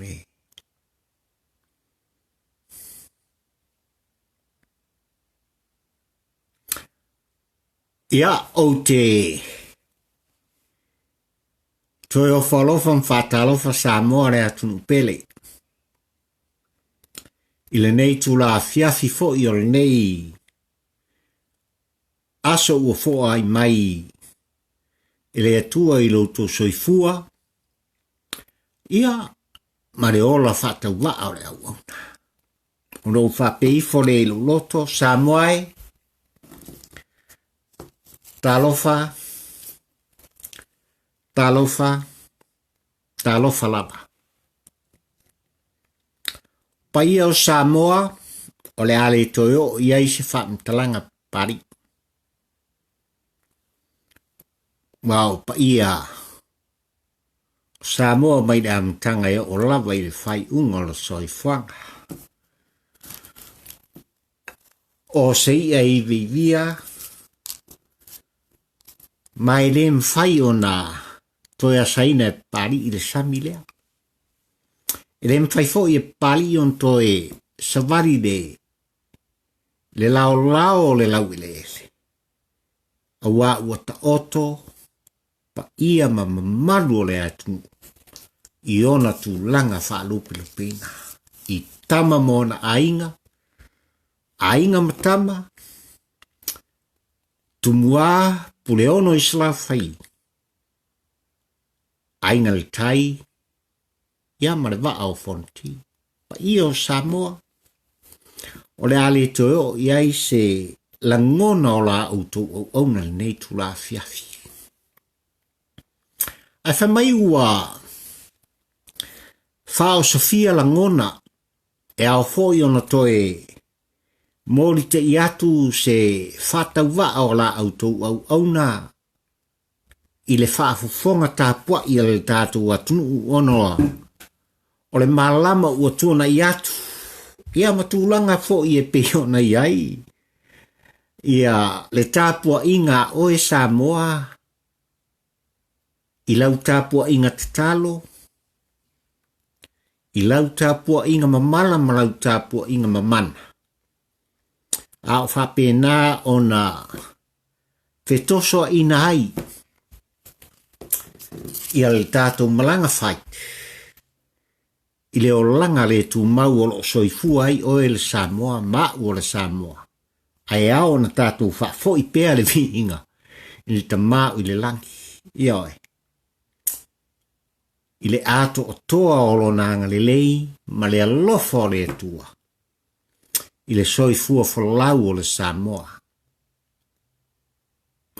e. Ia, ou te toe ofo alofa ma faatalofa Samoa le atunuu pele. I lenei itula afiafi foi o lenei aso ua foai mai e le Atua i lo outou soifua, ia, ma le ola faatauvaa o le auauna. Ona ou faapea ifo lea i lou loto, Samoa e, talofa, talofa, talofa lava. Paia o Samoa, o le a le toe oo i ai se faamatalaga Papalii. Aua o paia o Samoa mai le amataga e oo lava i le faaiuga o le soifuaga. O se i'a e iviivia ma e le mafai ona toe asaina e Papalii le sami lea. E le mafai foi e Papalii ona toe savali le le laolao o le laueleele, aua ua taoto paia ma mamalu o le atunuu i ona tulaga faalupelupeina, i tama ma ona aiga, aiga ma tama, Tumua Puleono i Salafai, Aiga i le Tai, ia ma le Vaa o Fonoti. Paia o Samoa, o le a le toe oo i ai se lagona o la outou auauna i lenei itula afiafi. Ae fai mai ua faaosofia lagona e ao foi ona toe molite'i atu se faatauvaa o la outou auauna i le faafofoga tapua'i a le tatou atunuu ona o le malama ua tuana'i atu, ia ma tulaga foi e pei ona i ai ia le tapua'iga a oe Samoa i lau tapua'iga tatalo, i lau tapua'iga mamala ma lau tapua'iga mamana, a o faapena ona fetosoaina ai ia le tatou malaga fai i le olaga le tumau o lo o soifua ai oe le Samoa ma au o le Samoa, ae ao ona tatou faafoi pea le viiga i le Tama o i le lagi, ioe, i le atoatoa o Lona agalelei ma le alofa o le Atua i le soifua folau o le Samoa.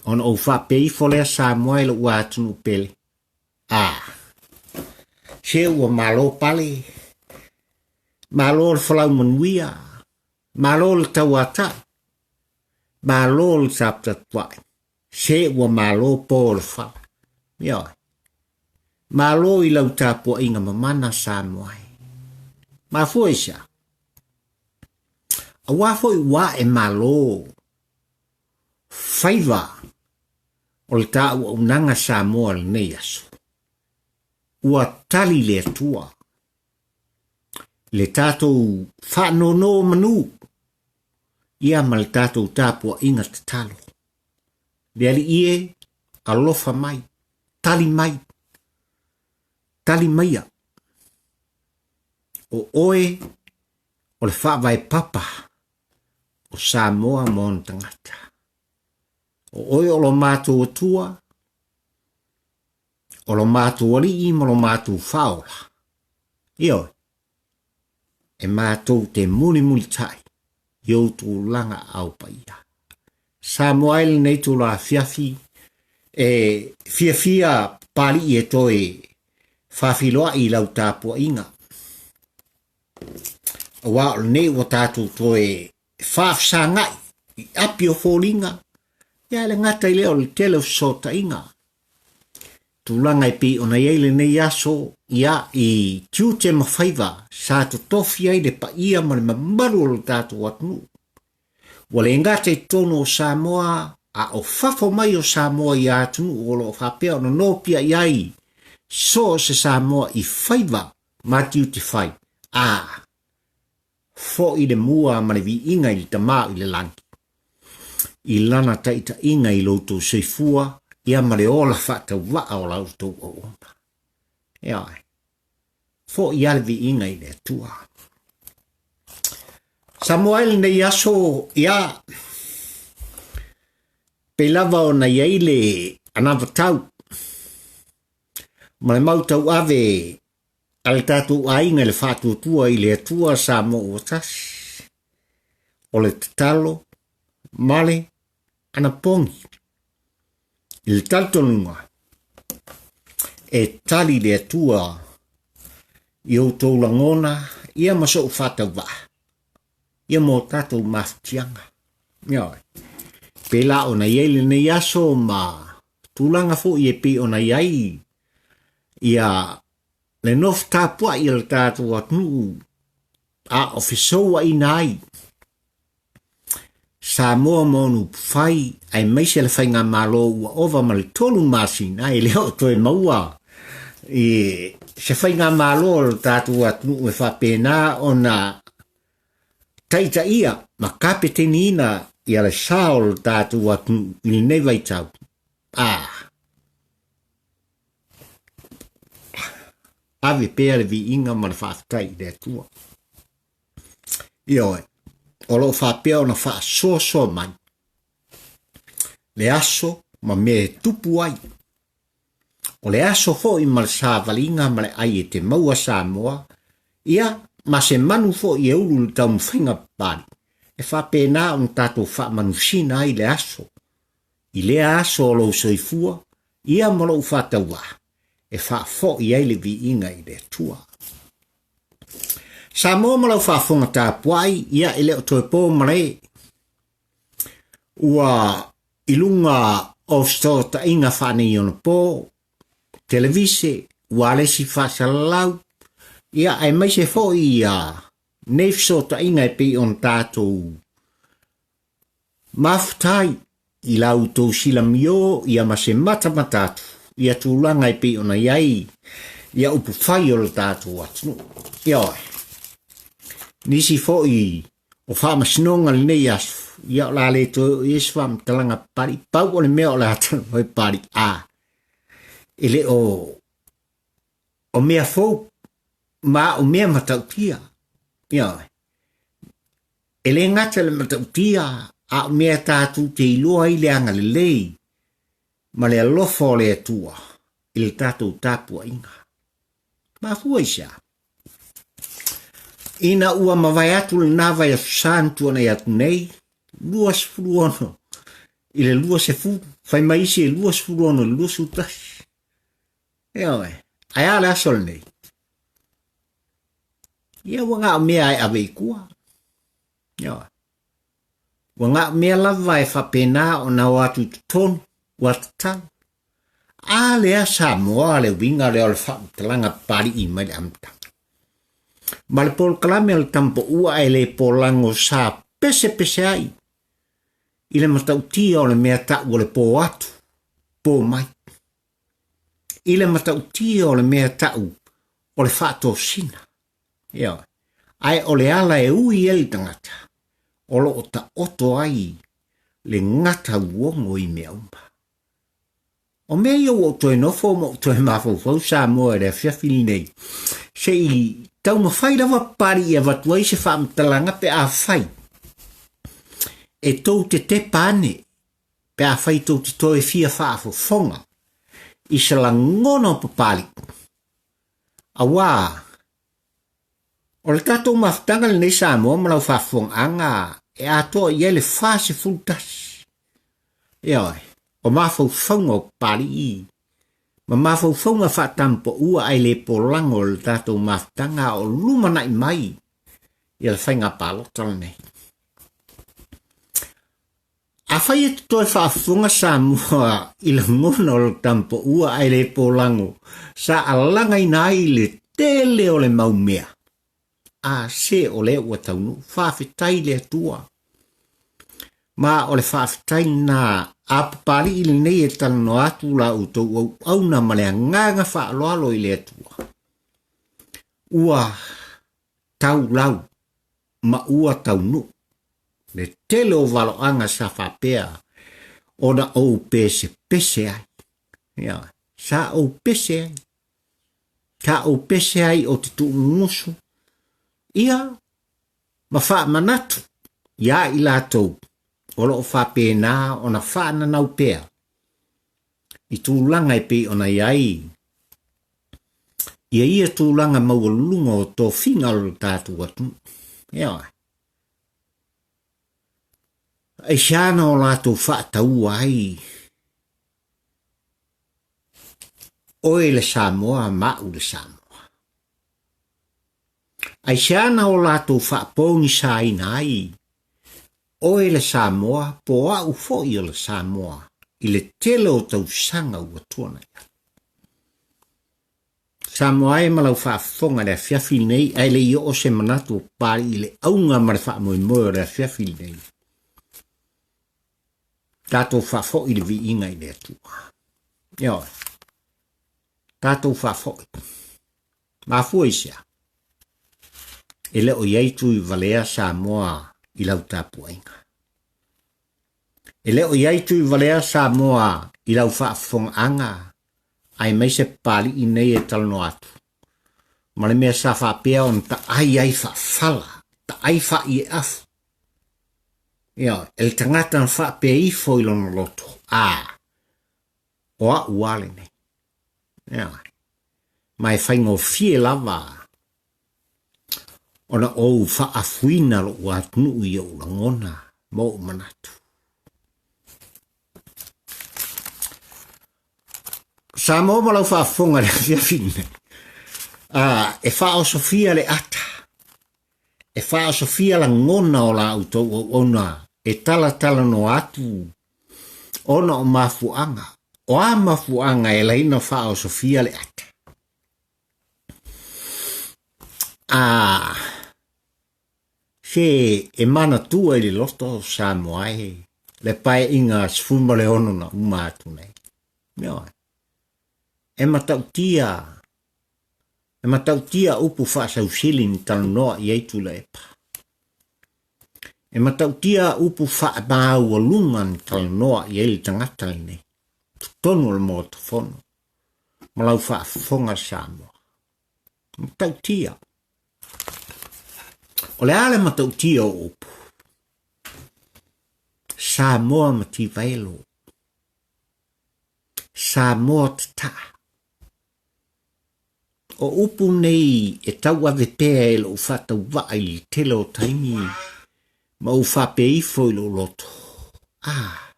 Ona ou faapea ifo lea Samoa i lou atunuu pele, a, se ua malo pale, malo le folau manuia, malo le tauatai, malo le taputapuai, se ua malo po o le fala. Ioe. Malo i lau tapuaiga mamana Samoa e. Mafua i se a? Aua foi ua ae malo faiva o le ta auaunaga Samoa i lenei aso. Ua tali le Atua i le tatou faanonomanu ia ma le tatou tapuaiga tatalo. Le Alii e, alofa mai, tali mai, tali maia. O oe o le faavae papa o Samoa ma ona tagata. O oe o lo matou Atua, o lo matou Alii ma lo matou Faaola. Ioe, e matou te mulimulitai i ou tulaga ao paia. Samoa ai lenei tula afiafi e fiafia Papalii e toe faafiloa'i i lau tapuaiga. Aua o lenei ua tatou toe faafesaga'i i api o foliga, ia e le gata i lea o le tele o fesootaiga. Tulaga e pei ona i ai lenei aso, ia, i tiute ma faiva sa totofi ai le paia ma le mamalu o lo tatou atunuu. Ua le gata i totonu o Samoa, a o fafo mai o Samoa i atunuu o lo o faapea ona nopiai ai so o se Samoa i faiva. ma tiute fai, ā, foʻi le mua ma le viiga i le Tama o i le lagi, i Lana taitaiga i lo outou soifua ia ma le ola faatauvaa o la outou auauna. Ioe. Foʻi lava le viiga i le Atua. Samoa e lenei aso, ia, pei lava ona i ai le anavatau ma le mau tauave a le tatou aiga i le faatuatua i le Atua Samoa ua tasi, o le tatalo ma le anapogi. I le talitonuga, e tali le Atua i outou lagona ia ma sou faatauvaa ia mo tatou mafatiaga. Ioe. Pēlā ona i ai lenei aso ma tulaga foi e pei ona i ai ia le nofo tapuai a le tatou atunuu a o fesouaina ai Samoa ma ona upufai aemaise le faigamalo ua ova ma le 3 masina e le o toe maua i se faigamalo o le tatou atunuu e faapena ona taitaia ma kapeteniina ia le sa o le tatou atunuu i lenei vaitau. A ave pea le viiga ma le faafetai i le Atua. Ioe, o lo o faapea ona faasoasoa mai le aso ma mea e tupu ai. O le aso foi ma le savaliga ma le ai e te maua Samoa, ia, ma se manu foi e ulu i le taumafaiga papali, e faapena ona tatou faamanusina ai le aso. I lea aso o lou soifua, ia ma lou faatauvaa, e faafoi ai le viiga i le Atua. Samoa ma lau faafofoga tapuai, ia e le o toe po malae. Ua i luga o fesootaiga faaneionapo, televise, ualesi faasalalau, ia aemaise foi ia nei fesootaiga e pei ona tatou Mafuta ai i la outou silamio ia ma se matamata atu ia tulaga e pei ona i ai ia upu fai o le tatou atunuu. Ioe. Nisi foi o faamasinoga lenei aso, ia o le a le toe oo i ai se faamatalaga pali, pau o le mea o le a talanoa ai pali, a e le o o mea fou ma o mea matautia. Ioe. E le gata i le matautia, a o mea tatou te iloa ai le agalelei ma le alofa o le Atua i le tatou tapuaiga. Mafua i se a? Ina ua mavae atu lena vaiaso sa na tuanai atu nei, 26 i le 20, fai mai isi e 26 i le 21. Ioe, ae a le aso lenei? Ia ua na o mea e ave i tua. Ioe. Ua na o mea lava e faapena ona o atu i totonu, ua tatalo. A lea Samoa le uiga lea o le faamatalaga Papali'i mai le amataga. Ma le polokalame o le Tamapoua e le polago sa pesepese ai i le matautia o le mea ta'u o le pō atu, pō mai. I le matautia o le mea ta'u o le faatosina. Ioe. Ae o le ala e ui ai le tagata, o lo o taoto ai le gata uogo i mea uma. O mea ia ua ou toe nofo ma ou toe mafaufau Samoa i le afiafi lenei, se i taumafai lava Papalii e avatu ai se faamatalaga pe afai e tou te tepa ane pe afai tou te toe fia faafofoga i se lagona o Papalii. Auā, o le tatou mafutaga lenei Samoa ma lau faafofogaaga e atoa i ai le 41. Ioe, o mafaufauga o Papalii ma mafaufauga faatampaua ae le polago o le tatou mafutaga a o lumanai mai ia le faiga palota lenei. Afai e te toe faafofoga Samoa i lagona o le tamapaua ae le polago sa alagaina ai le tele o le mau mea, a se o lea ua taunuu, faafetai i le Atua. Ma o le faafetai lena a Papalii lenei e talanoa atu la outou auauna ma le agaga faaaloalo i le Atua. Ua taulau ma ua taunuu le tele o valoaga sa faapea ona ou pesepese ai. Ioe, sa ou pese ai. Sa ou pese ai ou te tuugusu ia ma faamanatu iā i latou o lo o faapena ona faananau pea i tulaga e pei ona i ai ia ia tulaga maualuluga o tofiga o lo tatou atunuu. Ioe. Aisea na o latou faataua ai oe le Samoa ma au le Samoa? Aisea na o latou faapogisaina ai oe le Samoa po o au foi o le Samoa i le tele o tausaga ua tuanai atu? Samoa e ma lau faafofoga i le afiafi lenei, ae le i oo se manatu o Papalii i le auga ma le faamoemoe o le afiafi lenei, tatou faafoi le viiga i le Atua. Ioe, tatou faafoi. Mafua i sea? E le o i ai Tuivalea Samoa i lau tapuaiga. E le o i ai Tuivalea Samoa i lau faafofogaaga, aemaise Papalii nei e talanoa atu, ma le mea sa faapea ona taai ai faafala, taai faaieafu, ioe, e le tagata na faapea ifo i lona loto, a, o au a lenei. Ioe. Ma e faigofie lava ona ou faaafuina lou atunuu i ou lagona ma ou manatu. Samoa ma lau faafofoga i le afiafi lenei, e faaosofia le ata, e faaosofia lagona o la outou auauna e talatalanoa atu ona o mafuaaga. O a mafuaaga e ala ai ona faaosofia le ata? A se e manatua i le loto o Samoa e le paeaiga 16 na uma atu nei. Ioe. E matautia, e matautia upu faasausili ni talanoa i ai Tuilaepa. E matautia upu faamaualuga ni talanoa i ai le tagata lenei. Totonu o le Maota Fono ma lau faafofoga Samoa. Matautia. O le a le matautia o upu? Samoa Mativaelo. Samoa Tataa. O upu nei e tauave pea e lou faatauvaa i le tele o taimi ma ou faapea ifo i lou loto, Ah,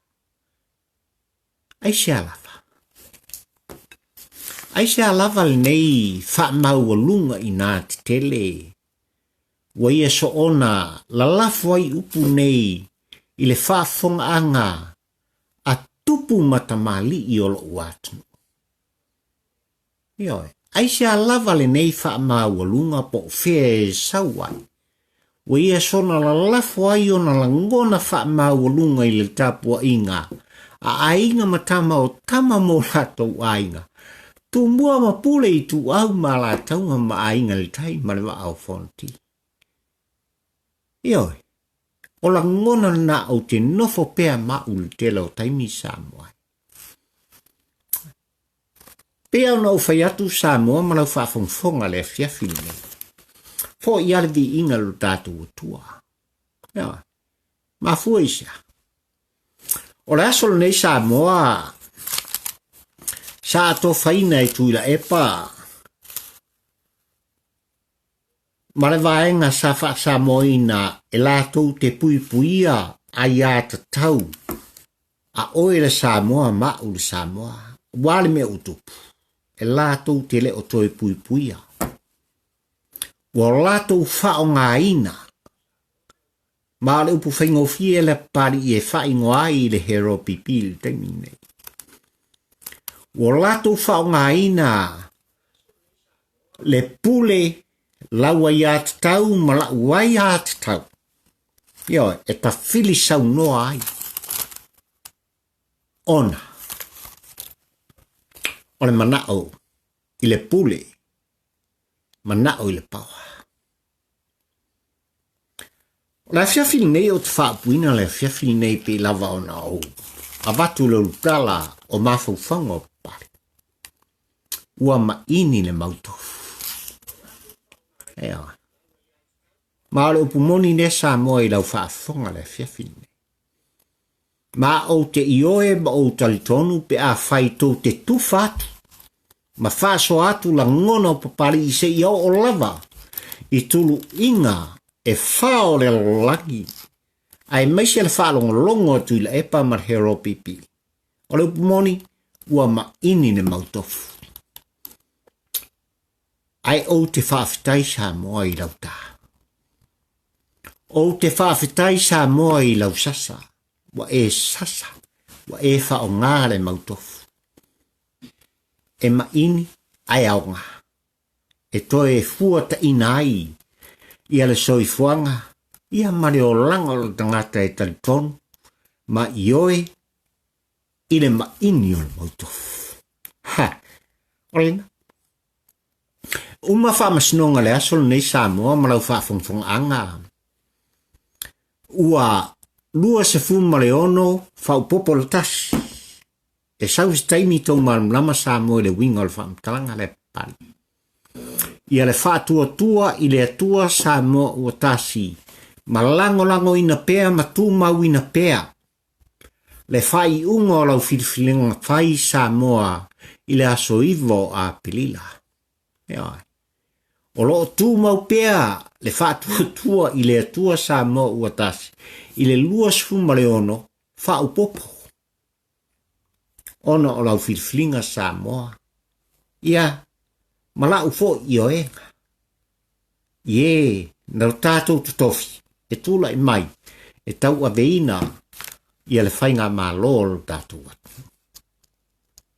aisea lava? Aisea lava lenei faamaualuga inā tetele ua ia soona lalafo ai upu nei i le faafofogaaga a tupu ma tamalii o lou atunuu? Ioe, aisea lava lenei faamaualuga po o fea e sau ai? Ua ia soona lalafo ai ona lagona faamaualuga i le tapuaiga a aiga ma tama o tama mo latou aiga, Tumua ma Pule Ituau ma Alataua ma Aiga i le Tai ma le Vaa o Fonoti. Ioe, o lagona lena ou te nofo pea ma au i le tele o taimi Samoa. Pei ona ou fai atu Samoa ma lau faafogafoga le afiafi lenei. Foi lava le viiga i lo tatou Atua. Ioe. Mafua i sea? O le aso lenei Samoa sa atofaina e Tuilaepa ma le vaega sa faasamoaina e latou te puipuia aiatatau a oe le Samoa ma au le Samoa. Ua a le mea ua tupu? E latou te le o toe puipuia. Ua latou faaaogaina ma o le upu faigofie lea Papalii e faaigoa ai i le Hero PP i le taimi lenei. Ua latou faaaogaina le pule lau aiatatau ma la'u aiatatau, ioe, e tafili saunoa ai ona o le mana'o i le pule. Manao i le paoa. O le afiafi lenei ou te faaupuina le afiafi lenei pei lava ona ou avatu le ulutala o mafaufauga o Papalii. Ua maini le mautofu. Ioe. Ma o le upu moni lea Samoa i lau faafofoga le afiafi lenei. Ma ou te ioe ma ou talitonu pe afai tou te tufa atu ma faasoa atu lagona o Papalii seia oo lava i tuluiga e fa o le lalolagi, aemaise le faalogologo a Tuilaepa ma le Heropipi. O le upu moni, ua maini le mautofu. Ae ou te faafetai Samoa i lau tā. Ou te faafetai Samoa i lau sasa, ua e sasa, ua e faaaoga le mautofu. E maini ae aoga, e toe fuataina ai ia le soifuaga ia ma le olaga o le tagata e talitonu ma ioe i le maini o le mautofu. Ha! O lena. Uma faamasinoga le aso lenei Samoa ma lau faafogafogaaga ua 26 faaopoopo le tasi. E sau se taimi tou malamalama Samoa i le uiga o le faamatalaga lea Papalii. Ia le faatuatua i le Atua Samoa ua tasi ma lagolagoina pea ma tumauina pea le faaiuga o lau filifiliga fai Samoa i le aso 9 o Aperila. Ioe. O lo o tumau pea le faatuatua i le Atua Samoa ua tasi i le 26 faaopoopo ona o lau filifiliga Samoa, ia, ma la'u foi ioega, i e na lo tatou totofi e tula'i mai e tauaveina ia le faigamalo o lo tatou atunuu.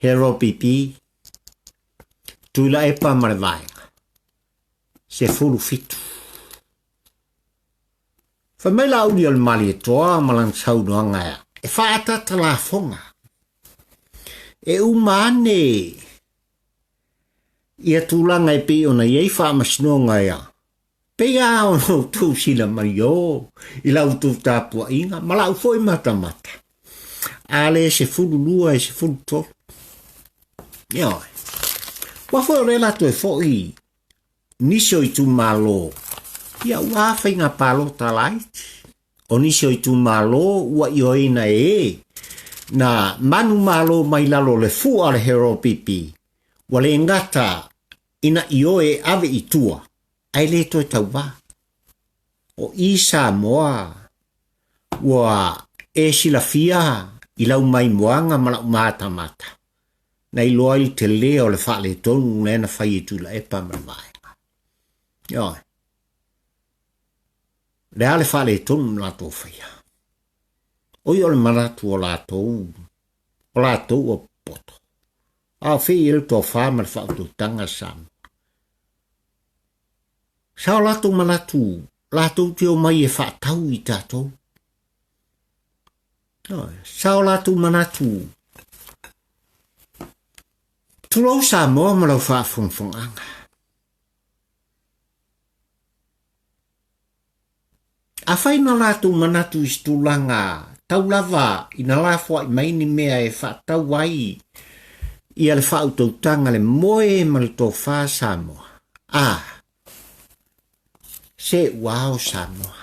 Hero BP, Tuilaepa ma le Vaega, 17. Fai mai Laauli o le Malietoa ma lana saunoaga e faaataata lafoga. E uma ane ia tulaga e pei ona i ai faamasinoga ia. Pei lava ona outou sila mai o i la outou tapuaiga ma lau foi matamata. A le 12 e 13. Ioe. Ua foi o lea la toe foi nisi o itumalo, ia ua faiga palota laiti. O nisi o itumalo ua ioeina e e na manumalo mai lalo o le fua o le HeroPP, ua le gata ina ioe e ave i tua, ae le toe tauva. O i Samoa ua e silafia i lau maimoaga ma lau matamata, na iloa ai le tele o le faaletonu lea na fai e Tuilaepa ma le vaega. Ioe. Le a le faaletonu na latou faia? Oi o le manatu o latou, o latou ua popoto. A o fei e le tofa ma le faautautaga Samoa. Sa o latou manatu, latou te omai e faatau i tatou. Sa o latou manatu, tulou Samoa ma lau faafogafogaaga. Afai na latou manatu i se tulaga tau lava ina lafoai mai ni mea e faatau ai ia le faautautaga le moe ma le tofa Samoa, a, se ua ao Samoa.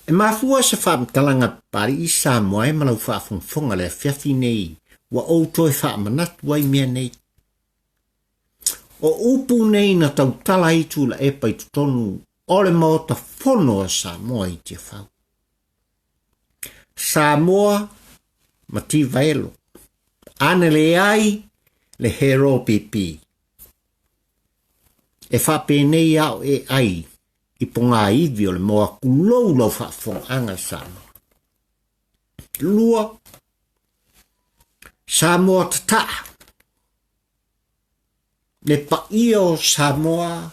E mafua se faamatalaga Papalii Samoa e ma lau faafogafoga le afiafi nei ua ou toe faamanatu ai mea nei. O upu nei na tautala ai Tuilaepa i totonu o le Maota Fono a Samoa i Tiafau. Samoa ma Tivaelo. Ana leai le Hero PP. E faapenei ao e ai i pogāivi o le moa kulou lau faafofogaaga Samoa. Lua, Samoa tataa. Le paia o Samoa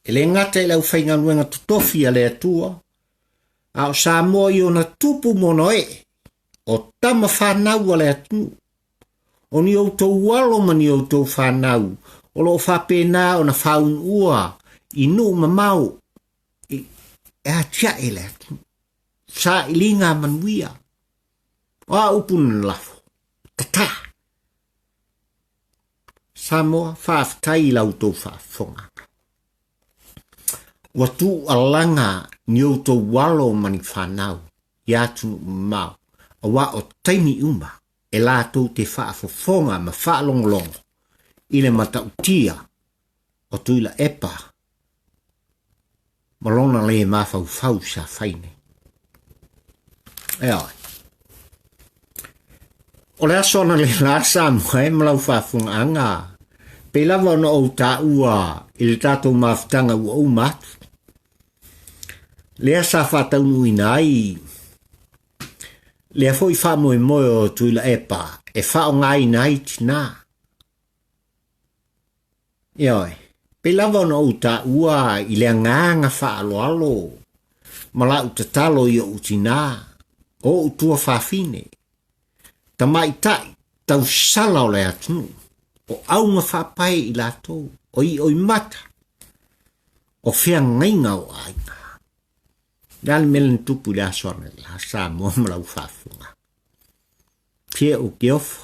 e le gata i le aufaigaluega totofi a le Atua, a o Samoa i ona tupu ma ona ee, o tama fanau a le atunuu, o ni outou alo ma ni outou fanau, O lo o faapena ona faaunuua i nuu mamao e atiae le atunuu. Sailiga manuia. O a upu na lafo? Tata! Samoa, faafetai i la outou faafofogaaga. Ua tuualaga ni outou alo ma ni fanau i atunuu mamao, aua o taimi uma e latou te faafofoga ma faalogologo i le matautia o Tuilaepa ma lona le mafaufau sa fai nei. Ioe. O le aso analeila Samoa e ma lau faafofogaaga, pei lava ona ou taua i le tatou mafutaga ua uma atu, lea sa faataunuuina ai lea foi faamoemoe o Tuilaepa e faaaogaina ai tinā. Ioe, pei lava ona ou taua i le agaga faaaloalo ma lau tatalo i ou tinā, o ou tuafafine, tamaitai tausala o le atunuu, o auga faapae i latou, o ioimata, o feagaiga o aiga. O le a le mea na tupu i le aso analeila, Samoa ma lau faafofoga? Fia ou te ofo,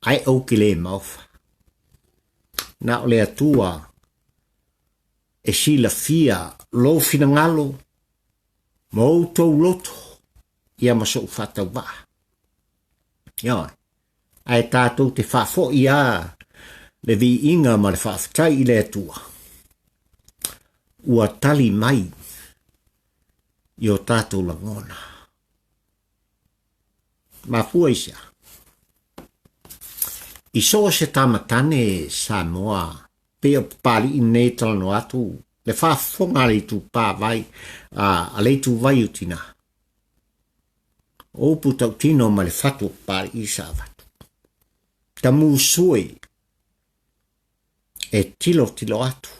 ae ou te le maofa. Na o le Atua e silafia lou finagalo ma outou loto ia ma so'u faatauvaa. Ioe, ae tatou te faafoi lava le viiga ma le faafetai i le Atua ua tali mai i o tatou lagona. Mafua i se a? I so o se tamatane Samoa, pei o Papali'i nei e talanoa atu, le faafofoga a le itupa vai, a le ituvai o tinā. O upu tautino ma le fatu o Papali'i sa avatu. Tamusue e tilotilo atu,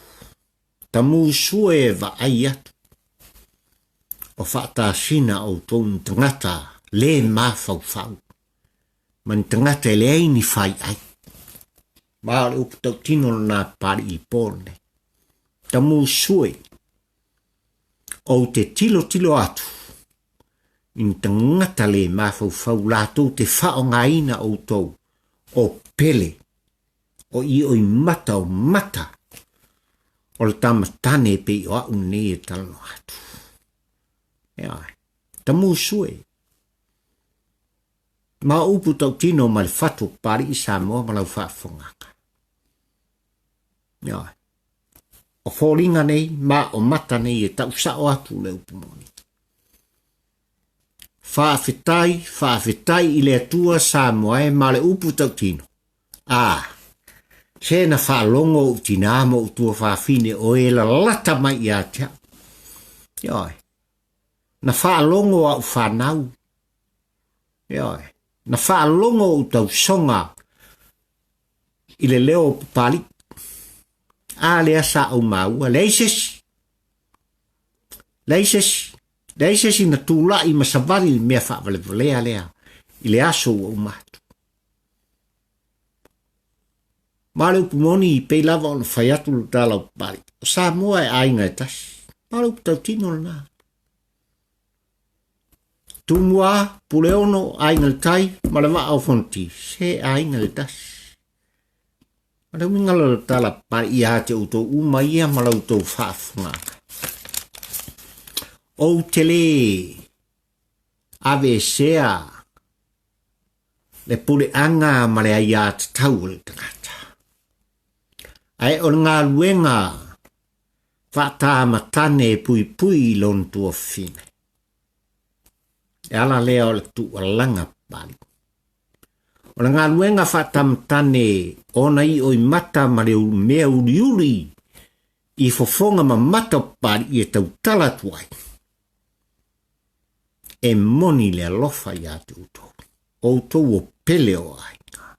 tamusue e vaai atu, o faatasina outou ni tagata le mafaufau, ma ni tagata e leai ni faiai. Ma o le upu tautino lena a Papali'i i le po lenei. Tamusue, ou te tilotilo atu i ni tagata le mafaufau latou te faaaogaina outou o pele o ioimata o mata o le tamatane e pei o a'u lenei e talanoa atu. Ioe, tamusue. Ma o upu tautino ma le fatu o Papali'i Samoa ma lau faafofogaaga. Ioe. O foliga nei ma o mata nei e tau sa'o atu le upu moni. Faafetai, faafetai i le Atua Samoa e ma le upu tautino. A, se na faalogo ou tinā ma ou tuafafine o e lalata mai ia te au. Ioe. Na faalogo au whanau. Ioe. Na faalogo ou tausoga i le leo o Papali'i. A lea sa ou maua, leai se isi. Leai se isi. Leai se isi na tulai ma savali i le mea faavalevalea lea i le aso ua uma atu. Ma le upu moni, pei lava ona fai atu le tala o Papali'i, o Samoa e aiga e tasi. Ma le upu tautino lena. Tumua, Puleono, Aiga i le Tai ma le Vaa o Fonoti, se aiga e tasi. O le uiga o le tala Papali'i ia te outou uma ia ma la outou faafofogaaga. Ou te lē aveesea le puleaga ma le aiatatau o le tagata. Ae o le galuega faatamatane e puipui i lona tuafafine. E ala lea o le tuualaga Papali'i. O le galuega faatamatane ona ioimata ma le mea uliuli i fofoga ma mata o Papali'i e tautala atu ai, e moni le alofa ia te outou, o outou o pele o aiga,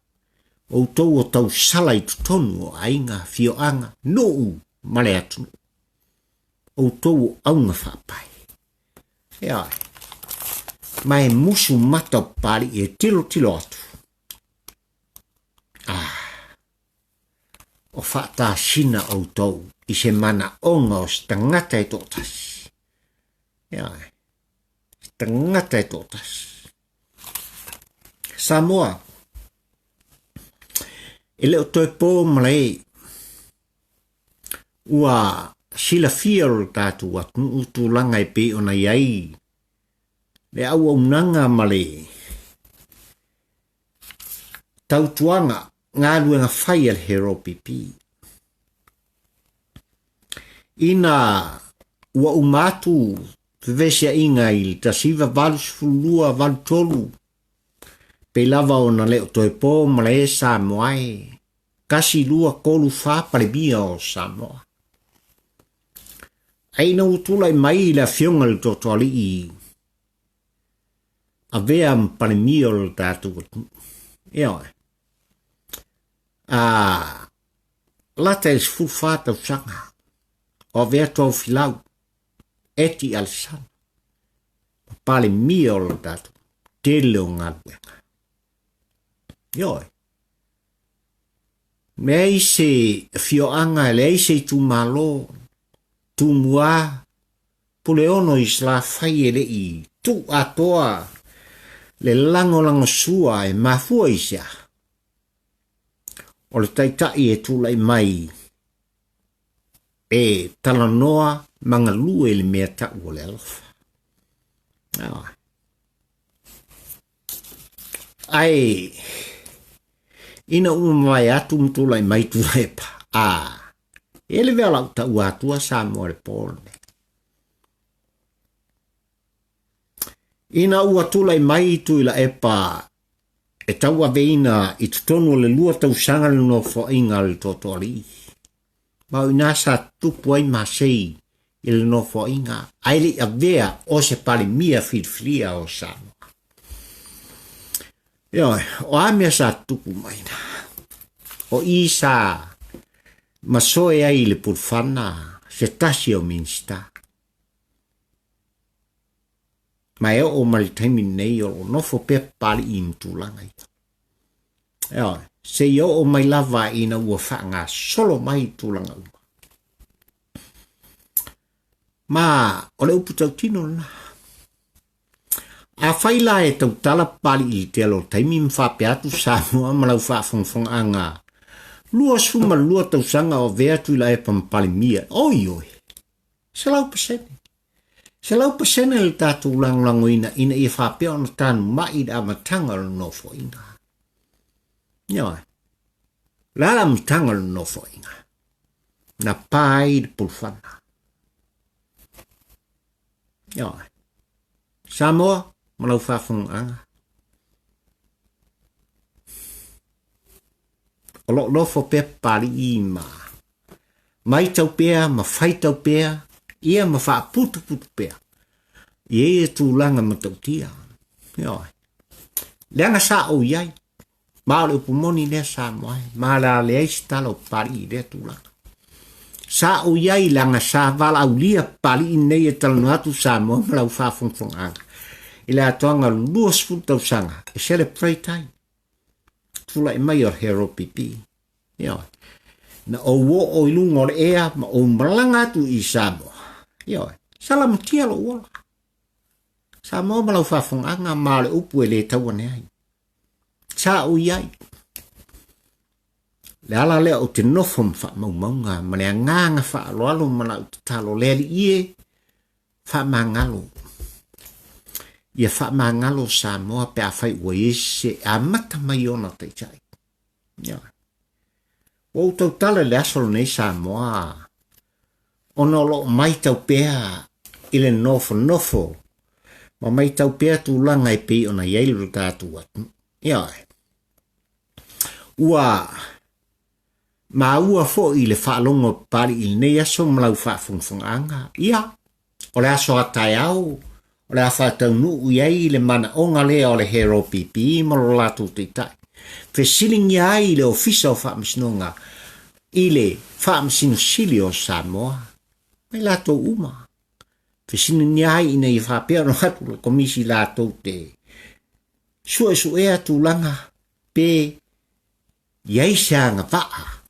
outou o tausala i totonu o aiga, afioaga, nuu ma le atunuu, outou o auga faapae. Ioe. Ma e musu mata o Papali'i e tilotilo atu. Ah. O faatasina outou i se manaoga o se tagata e toatasi. Ioe, se tagata e toatasi. Samoa, e le o toe po malae, ua silafia lo tatou atunuu tulaga e pei ona i ai le auaunaga ma le tautuaga galuega fai a le Hero PP. Ina ua uma atu fevesiaiga i le 1982 83, pei lava ona le o toe po malae Samoa e, 1, 2, 3, 4 Palemia o Samoa. Ae ina ua tulai mai le afioga i le Toatoalii avea ma Palemia o le tatou atunuu. Ioe. A lata i le 14 tausaga o avea Tofilau Eti Alesana ma Palemia o le tatou tele o galuega. Ioe. Leai se afioaga, leai se itumalo, Tumua, Puleono i Salafai e le i tuu atoa le lagolagosua e mafua i se aha? O le taitai e tulai mai e talanoa ma galue i le mea tau o le alofa. Ae ina ua mavae atu ma tulai mai Tuilaepa, a, e le vea lau taua atua Samoa le po lenei. Ina ua tulai mai Tuilaepa e tauaveina i totonu o le lua tausaga le nofoaiga a le Toatoalii, ma o ina sa tupu ai masei i le nofoaiga ae le i avea o se Palemia filifilia o Samoa. Ioe, o a mea sa tupu mai na? O i sa masoe ai i le pulufana se tasi o Minista. Ma e oo mai le taimi lenei o lo o nofo pea Papalii ma tulaga ia. Ioe, seia oo mai lava ina ua faagasolo mai tulaga uma. Ma o le upu tautino lena. Afai la e tautala Papalii i le tele o taimi ma faapea atu Samoa ma lau faafogafogaaga 22 tausaga o avea Tuilaepa ma Palemia, oi oi, 100%. 100% le tatou lagolagoina ina ia faapea ona tanumai i le amataga o le Nofoaiga. Ioe. O le a le amataga o le Nofoaiga? Na pa ai le pulufana. Ioe. Samoa ma lau faafogaaga. O lo o nofo pea Papalii ma maitau pea ma faitau pea ia ma faaputuputu pea i ia tulaga matautia. Ioe. Leaga sa ou i ai, ma o le upu moni lea Samoa e, ma o le a leai se tala o Papalii i lea tulaga. Sa ou i ai leaga sa valaaulia Papalii nei e talanoa atu Samoa ma lau faafogafogaaga i le atoaga o le 20 tausaga e celebrate ai tulai mai o le Hero PP. Ioe. Na ou oo i luga o le ea ma ou malaga atu i Samoa. Ioe. Salamatia lou ola. Samoa ma lau faafogaaga ma o le upu e le tau ane ai. Sa ou i ai. Le ala lea ou te nofo ma faamaumauga ma le agaga faaaloalo ma lau tatalo le Alii e, Faamagalo. Ia faamagalo Samoa pe afai ua i ai se amata mai ona taitai. Ia. Ua ou tautala i le aso lenei Samoa ona o lo o maitau pea i le nofonofo ma maitau pea tulaga e pei ona i ai lo tatou atunuu. Ia. Ua Maua foi le faalogo a Papalii i lenei aso ma lau faafogafogaaga. Ia, o le aso a taeao, o le a faataunuu i ai le manaoga lea o le Hero PP ma lo latou taitai. Fesiligia ai le Ofisa o Faamasinoga i le Faamasino Sili o Samoa ma i latou uma. Fesiligia ai ina ia faapea ona atu le Komisi latou te suesuea tulaga pe i ai se agavaa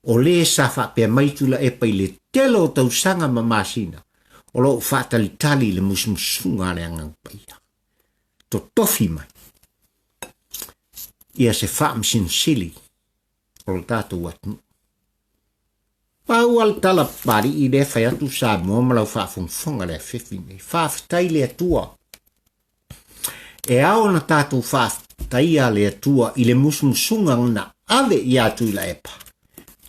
O lē sa faapea mai Tuilaepa i le tele o tausaga ma masina o lo o faatalitali i le musumusuga a le Agaga Paia. Totofi mai ia se Faamasino Sili o le tatou atunuu. Pau a le tala Papalii lea fai atu Samoa ma lau faafogafoga le afefi nei. Faafetai le Atua. E ao ona tatou faafetaia le Atua i le musumusuga na ave ia Tuilaepa,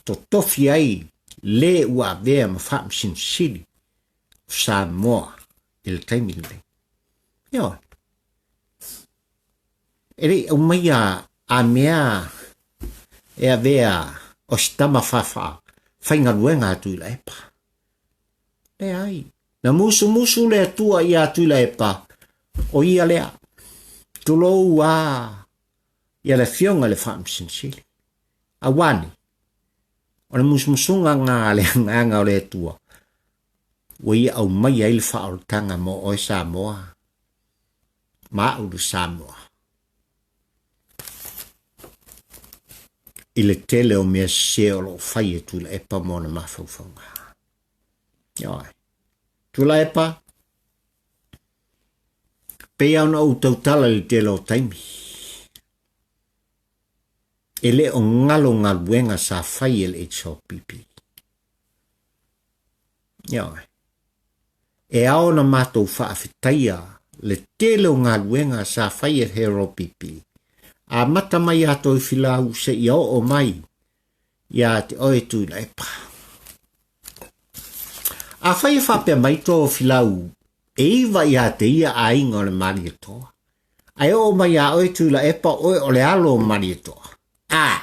totofi ai le ua avea ma Faamasino Sili o Samoa i le taimi lenei. Ioe. E le i aumaia a mea e avea o se tama faafa faigaluega a Tuilaepa. Leai. Na musumusu le Atua ia Tuilaepa, o ia lea. Tulou a ia le afioga i le Faamasino Sili. Aua ne, o le musumusuga nga a le Agaga o le Atua, ua ia aumaia ai le faaolataga mo oe Samoa, ma au le Samoa. I le tele o mea sese o lo o fai e Tuilaepa ma ona mafaufauga. Ioe. Tuilaepa, pei lava ona ou tautala i le tele o taimi, e le o galo galuega sa fai e le HRPP. Ioe. E ao ona matou faafetaia le tele o galuega sa fai e le HRPP, amata mai ia Toefilau seia oo mai ia te oe Tuilaepa. Afai e faapea mai Tofilau e iva ia te ia aiga o le Malietoa, ae oo mai ia oe Tuilaepa oe o le alo o Malietoa. A!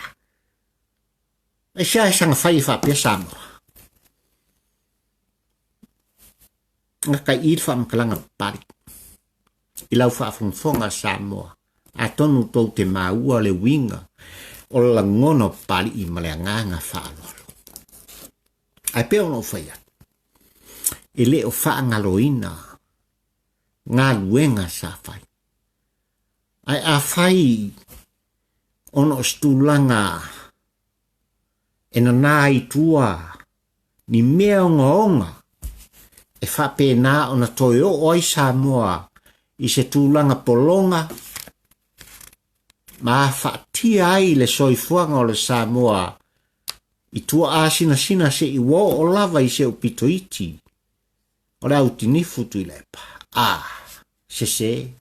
Aisea e saga fai e faapea Samoa? Gata i i le faamatalaga papali i lau faafogafoga Samoa, atonu tou te maua le uiga o le lagona o Papali'i ma le agaga faaaloalo. Ae pei ona ou fai atu, e le o faagaloina galuega sa fai. Ae afai ona o se tulaga e nanā ai i tua ni mea ogaoga e faapena ona toe oo ai Samoa i se tulaga pologa ma afatia ai le soifuaga o le Samoa i tuaasinasina seia ua oo lava i se aupito iti o le autinifu Tuilaepa. A, sese,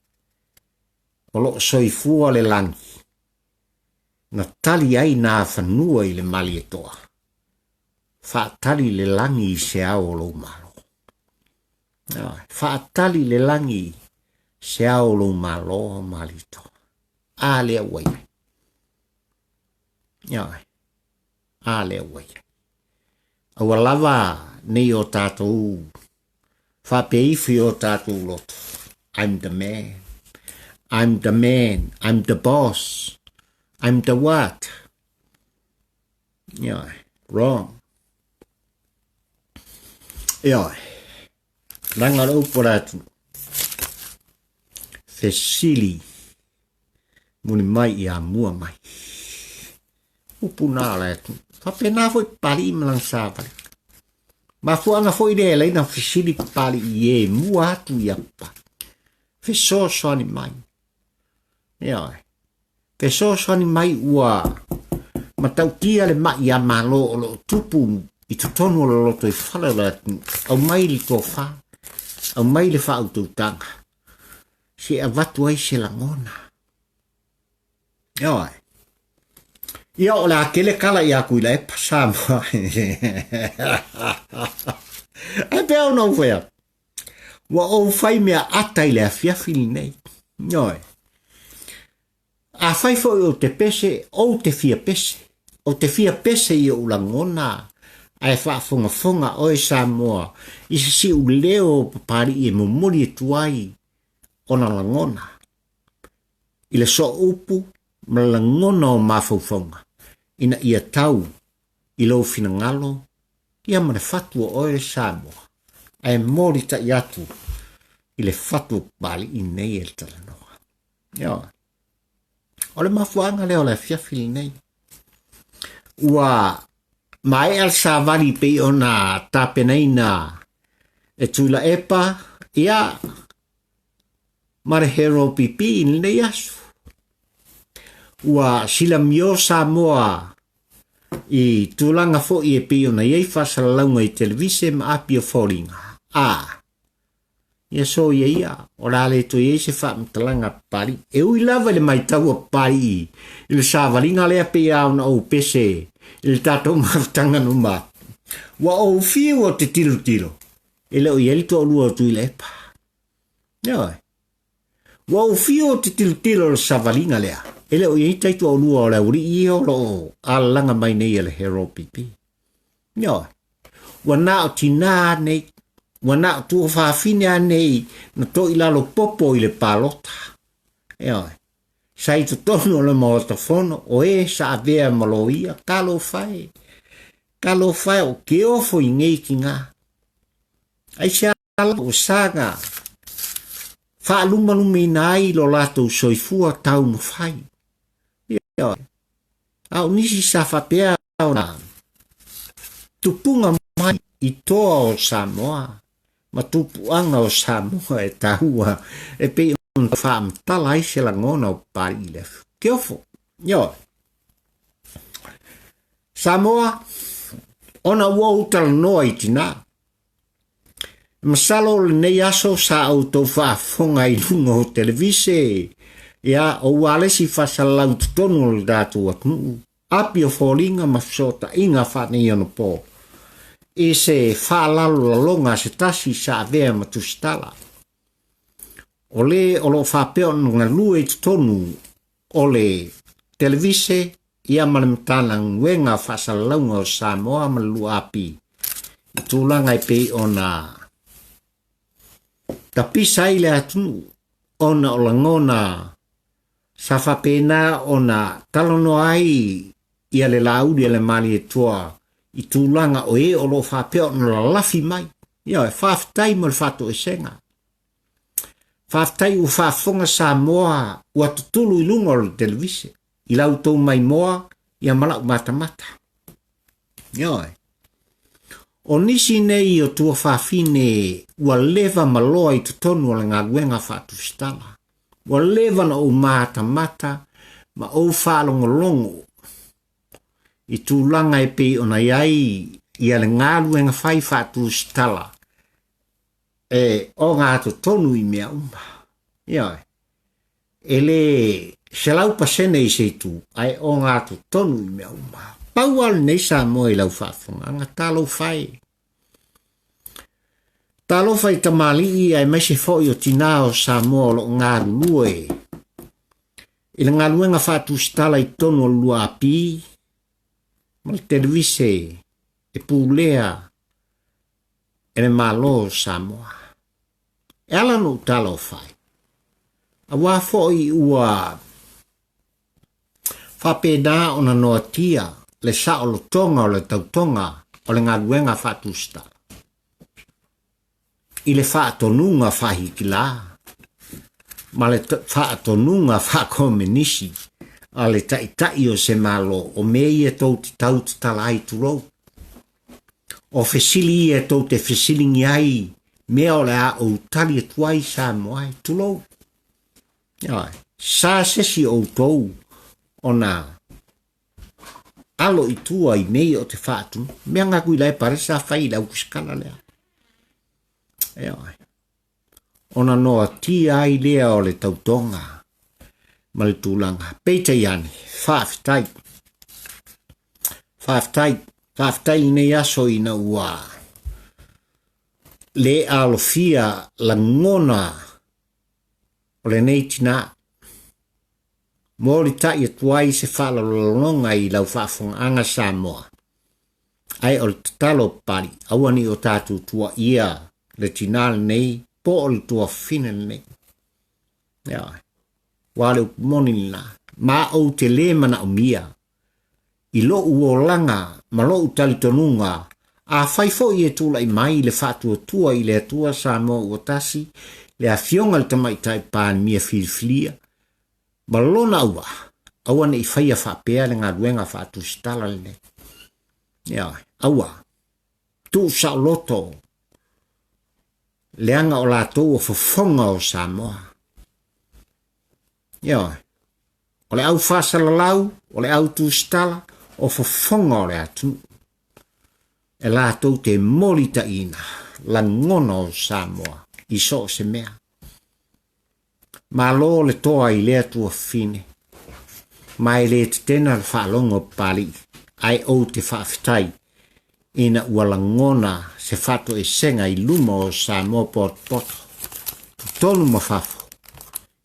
o lo o soifua le lagi na tali ai nā fanua i le Malietoa. Faatali le lagi i se ao o lou Malo. Faatali le lagi i se ao o lou Malo, Malietoa. A lea ua i ai. Ioe. A lea ua i ai. Aua lava nei o tatou faapea ifo i o tatou loto. I'm the man. I'm the man. I'm the boss. I'm the what? Ioe. Wrong. Ioe. Langa le upu o le atunuu. Fesili muli mai ia mua mai. Upu nā o le atunuu. Faapena foi Papali'i ma lana savali. Mafuaaga foi lea e ala ai ona fesili Papali'i i e mua atu ia Papali'i. Fesoasoani mai. Ioe. Fesoasoani mai ua matautia le ma'i a Malo o lo o tupu i totonu o le lotoifale o le atunuu. Aumai le tofa, aumai le faautautaga, se i avatu ai se lagona. Ioe. Ia o le a tele tala ia Tuilaepa Samoa. Ae pei ona ou fai atu, ua ou fai mea ata i le afiafi lenei. Ioe. Afai foi ou te pese, ou te fia pese. Ou te fia pese i ou lagona ae faafogafoga oe Samoa i se siuleo o Papali'i e momoli atu ai ona lagona i le sooupu ma le lagona o mafaufauga ina ia tau i lou finagalo ia ma le fatu o oe Samoa ae molitai atu i le fatu o Papali'i nei e le talanoa. Ioe. O le mafuaaga lea o le afiafi lenei. Ua Maea le savali pei ona tapenaina e Tuilaepa, ia, ma le Hero PP i lenei aso. Ua silamio Samoa i tulaga foi e pei ona i ai faasalalauga i televise ma api o foliga. A, Ia soia ia, o le a le toe i ai se faamatalaga a Papalii. E ui lava i le matau a Papalii i le savaliga lea pei lava ona ou pese i le tatou mafutaga numa atu. Ua ou fiu ou te tilotilo, e le o i ai le toalua o Tuilaepa. Ioe. Ua ou fiu ou te tilotilo i le savaliga lea, e le o i ai taitoalua o le aualii ia o lo o alalaga mai nei e le Hero PP. Ioe. Ua na o tinā nei, ua na o tuafafine a nei na toilalo popo i le palota. Ioe. Sa i totonu o le Maota Fono, o e sa avea ma loia, talofa e. Talofa e, o ke ofo i nei tinā. Aisea la ua saga faalumalumaina ai lo latou soifua taumafai. Ioe. A o nisi sa faapea ona tupuga mai i toa o Samoa ma tupuaga o Samoa e taua e pei ona faamatala ai se lagona o Papalii le Keofo. Ioe. Samoa, ona ua ou talanoa i tinā. Masalo o lenei aso sa outou faafofoga i luga o televise, ia, o ua alesi faasalalau i totonu o le tatou atunuu, api o foliga ma fesootaiga faaneionapo i se faalalolaloga a se tasi sa avea ma tusitala. O le o lo o faapea ona galue i totonu o le televise ia ma le Matagaluega o Faasalalauga o Samoa ma le 2AP i tulaga e pei ona tapisa ai le atunuu ona o lagona sa faapena ona talanoa ai ia le Laauli a le Malietoa i tulaga o e o lo o faapea ona lalafi mai. Ioe, faafetai mo le faatoesega. Faafetai ua faafofoga Samoa ua tutulu i luga o le televise i la outou maimoa ia ma la'u matamata. Ioe. O nisi nei o tuafafine ua leva ma loa i totonu o le galuega faatusitala. Ua leva na ou matamata ma ou faalogologo i tulaga e pei ona i ai ia le galuega fai faatusitala e ogatotonu i mea uma. Ioe. E le 100% i se itu, ae ogatotonu i mea uma. Pau lava lenei Samoa i lau faafofogaaga, talofa e. Talofa i tamalii aemaise foi o tinā o Samoa o lo o galulue i le galuega faatusitala i totonu o le 2AP ma le televise e pulea e le Malo o Samoa. E ala ona ou talofa ai, auā foi ua faapena ona noatia le saolotoga o le tautoga o le galuega faatusitala i le faatonuga faa-Hitilā ma le faatonuga faa-Komenisi a le Taitai o se Malo o mea ia tou te tau tatala ai, tulou. O fesili ia tou te fesiligia ai mea o le a ou tali atu ai Samoa e, tulou. Ioe, sa se isi o outou ona alo i tua i mea ia o te faatunu. Mea nga kui lae pare sa fai i le autusikala lea. Ioe. Ona noatia ai lea o le tautoga ma le tulaga. Peitai ane, faafetai. Faafetai, faafetai lenei aso ina ua le alofia lagona o lenei tinā. Molitai atu ai se faalalolaloga i lau faafogaaga Samoa. Ae o le tatalo Papalii, aua ne i o tatou tuuaia le tinā lenei po o le tuafafine lenei. Ioe. Aua o le upu moni lena, ma ou te lē manaomia i lo'u olaga ma lo'u talitonuga, afai foi e tulai mai le faatuatua i le Atua Samoa ua tasi, le Afioga i le Tamaitai Palemia filifilia, ma lona auvaa, aua ne i faia faapea le galuega faatusitala lenei. Ioe, aua, tuusaoloto leaga o latou o fofoga o Samoa. Ioe, o le au faasalalau, o le au tusitala, o fofoga o le atunuu. E latou te molitaiina lagona o Samoa i so o se mea. Malo le toa i lea tuafafine, ma e le tetena le faalogo a Papalii, ae ou te faafetai ina ua lagona se faatoesega i luma o Samoa potopoto, totonu ma fafo,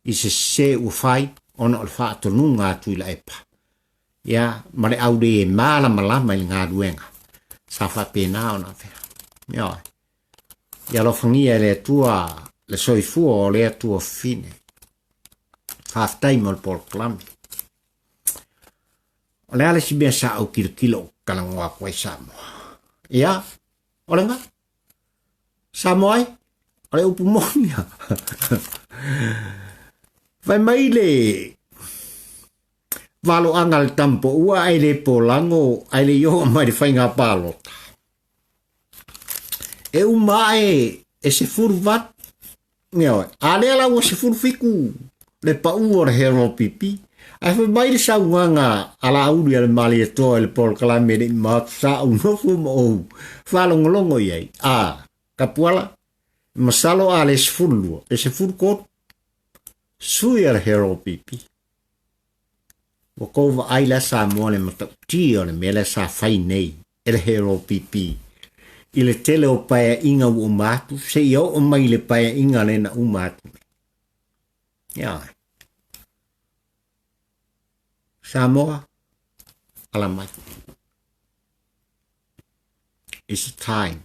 i se sese ua fai ona o le faatonuga a Tuilaepa, ia, ma le au le malamalama i le galuega sa faapena ona avea. Ioe. Ia alofagia e le Atua le soifua o lea tuafafine. Faafetai mo le polokalame. O le a le isi mea sa ou kilokilo ou talanoa atu ai Samoa? Ia, o lena. Samoa e, o le upu moni ia. Fai mai le valoaga a le tamapoua ae le polago ae le i oo mai le faiga palota. E uma ae e 18, ioe, a lea la ua 17 le pau o le Hero PP. Ae fai mai le saunoaga a Laauli a le Malietoa i le polokalame le i maota sa ou nofo ma ou faalogologo i ai. A, Tapuala, masalo a le 12, e 13, sui a le Hero PP. Ua kou vaai la Samoa le matautia o le mea lea sa fai nei e le Hero PP i le tele o paeaiga ua uma atu seia oo mai i le paeaiga lea na uma atu nei. Ioe. Samoa, ala mai. It's time.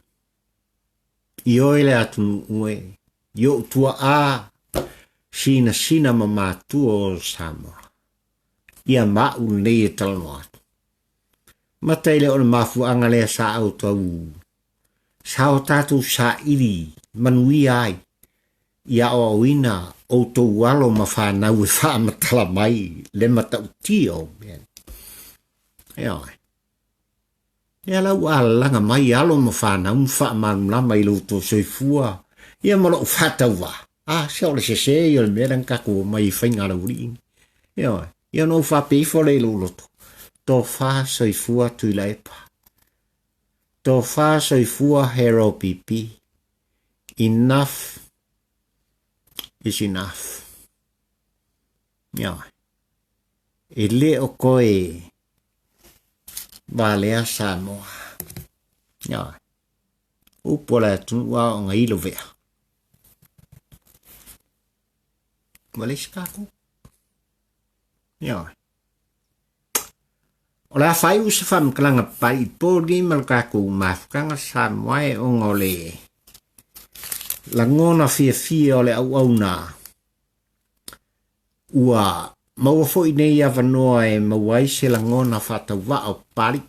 Ioe le atunuu e, i ou tuaa sinasina ma matua o Samoa. Ia maʻu lenei e talanoa atu. Mata i le o le mafuaaga lea sa au tau sa o tatou saili manuia ai i aoaoina outou alo ma fanau e faamatala mai le matautia o mea nei. Ioe. Lea la ua alalaga mai alo ma fanau ma faamalamalama i lo outou soifua ia ma lou faatauvaa. A, se o le sese ia o le mea lea na tatou omai i faiga a le aualii. Ioe. Ia ona ou faapea ifo lea i lou loto, tofa soifua Tuilaepa, tofa soifua Hero PP, enough is enough. Ioe. E le o koe valea Samoa. Ioe. Upu o le atunuu a o ilo vea. Ua leai se tatou. Ioe. O le a faaiu se faamatalaga pai i po lenei ma le tatou mafutaga Samoa e ona o le lagona fiafia o le auauna ua maua foi nei avanoa e maua ai se lagona faatauvaa o Papalii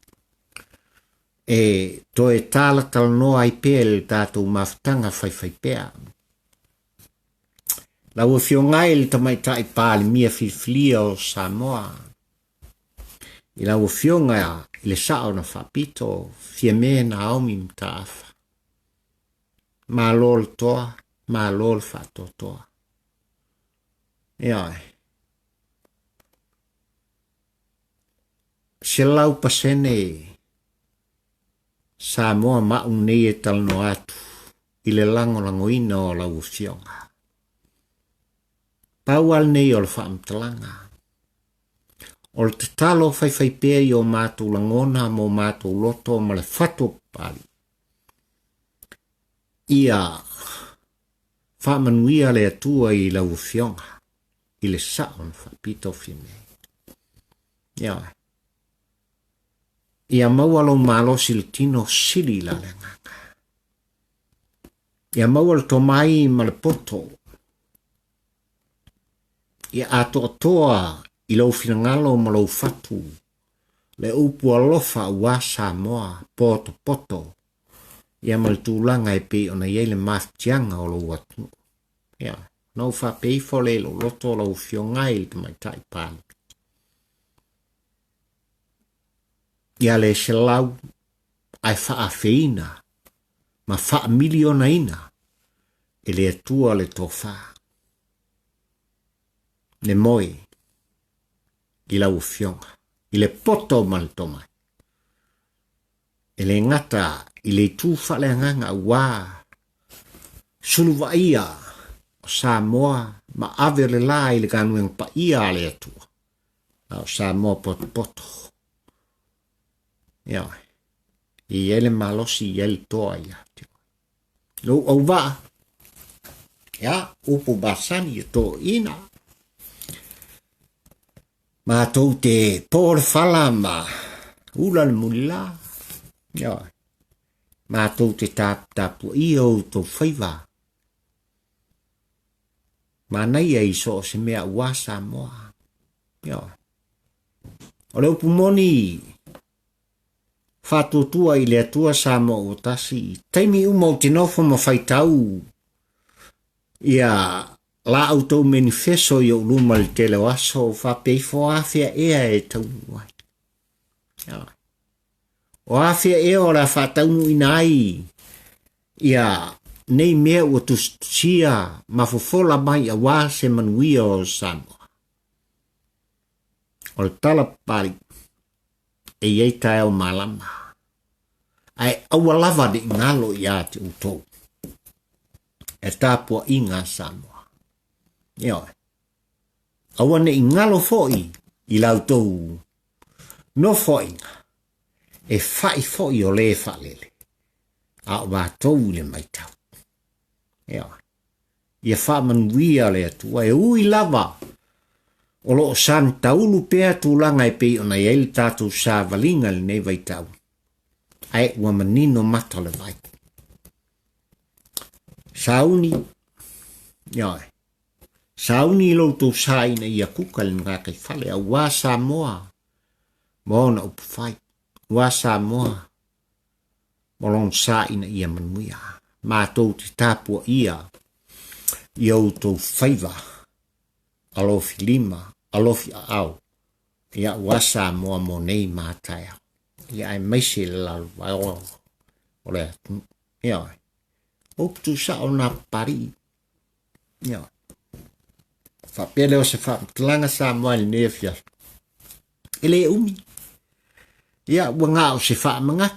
e toe talatalanoa ai pea i le tatou mafutaga faifaipea. Lau Afioga e le Tamaitai Palemia filifilia o Samoa, i lau Afioga i le Sao na Faapito, Fiame Naomi Mataafa, malo le toa, malo le faatoatoa. Ioe. 100% Samoa ma au nei e talanoa atu i le lagolagoina o lau Afioga. Pau lava lenei o le faamatalaga. O le tatalo faifaipea i o matou lagona ma o matou loto ma le fatu o Papalii, ia faamanuia le Atua i lau Afioga i le sao na faapito Fiame. Ioe. Ia maua lou malosi i le tino sili la le agaga. Ia maua le tomai ma le poto. Ia atoatoa i lou finagalo ma lou fatu le upu alofa aua Samoa potopoto ia ma le tulaga e pei ona i ai le mafatiaga o lou atunuu. Ia, ona ou faapea ifo lea i lou loto o lau Afioga i le Tamaitai Palemia. Ia le 100. ae faaafeina ma faamilionaina e le Atua le tofa. Le moe i lau Afioga, i le poto ma le tomai. E le gata i le itu faaleagaga aua sulu vaaia o Samoa ma ave o le la i le galuega paia a le Atua, a o Samoa potopoto. Ioe. E i ai le malosi, e i ai le toa ia te oe. Lou auvaa, ia, upu masani e toeaiina. Matou te po le fala ma ula le mulila. Ioe. Matou te taputapuaia o outou faiva. Manaia i so o se mea aua Samoa. Ioe. O le upu moni, faatuatua i le Atua Samoa ua tasi, i taimi uma ou te nofo ma faitau ia la outou menifeso i ou luma i le tele o aso, ou faapea ifo, o afea ea e taunuu ai? O afea ea o le a faataunuuina ai ia nei mea ua tusitusia ma fofola mai aua se manuia o Samoa? O le tala papalii, e i ai taeao malama, ae aua lava ne i galo ia te outou e tapuaiga a Samoa. Ioe. Aua ne i galo foi i la outou nofoaiga e fai foi o le faalele, a o matou i le matau. Ioe. Ia faamanuia le Atua, e ui lava o lo o santaulu pea tulaga e pei ona i ai le tatou savaliga i lenei vaitau, ae ua manino mata o le vai. Sauni, ioe, sauni i lo outou sa ina ia kuka le gataifale, aua Samoa ma ona upufai, aua Samoa ma lona sa ina ia manuia. Matou te tapuaia i outou faiva alofi lima, alofi aao, ia aua Samoa mo nei ma taeao. Ia aemaise le lalovaoa o le atunuu. Ioe. Upu tuusao na Papalii. Ioe. Faapea lea o se faamatalaga Samoa i lenei afiafi. E le umi. Ia, ua na o se faamanatu.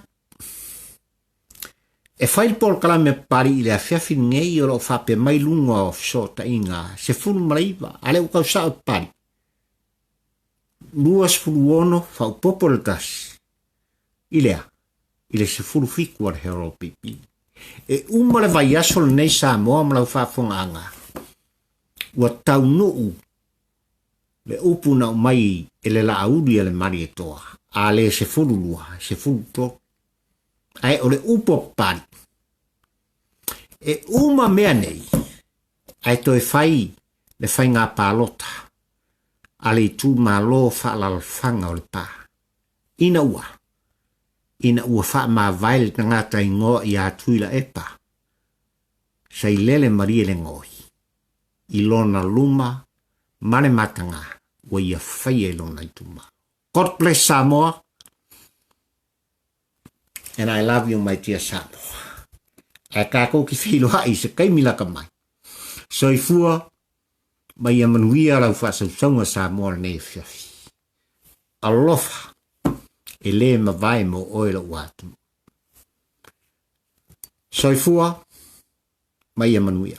E fai le polokalame a Papalii i le afiafi lenei o lo o faapea mai luga o fesootaiga 19, a lea ua tau sao Papalii, 26 faaopoopo le tasi i le a? I le 17 a le Herald PP. E uma le vaiaso lenei Samoa ma lau faafofogaaga, ua taunuu Le upu na aumai e le laauli a le Malietoa, a le 12, 13. Ae o le upu a Papalii, e uma mea nei, ae toe fai le faiga palota a le itumalo faaalaalafaga o Lepa. Ina ua, ina ua faamavae le tagata igoa ia Tuilaepa, Sailele Malielegaoi, i lona luma ma le mataga ua ia faia i lona itumalo. God bless Samoa and I love you my dear Samoa. Ae tatou te feiloai i se taimi lata mai. Soifua ma ia manuia lau faasausauga Samoa lenei afiafi. Alofa, e le mavae mo oe lou atunuu. Soifua ma ia manuia.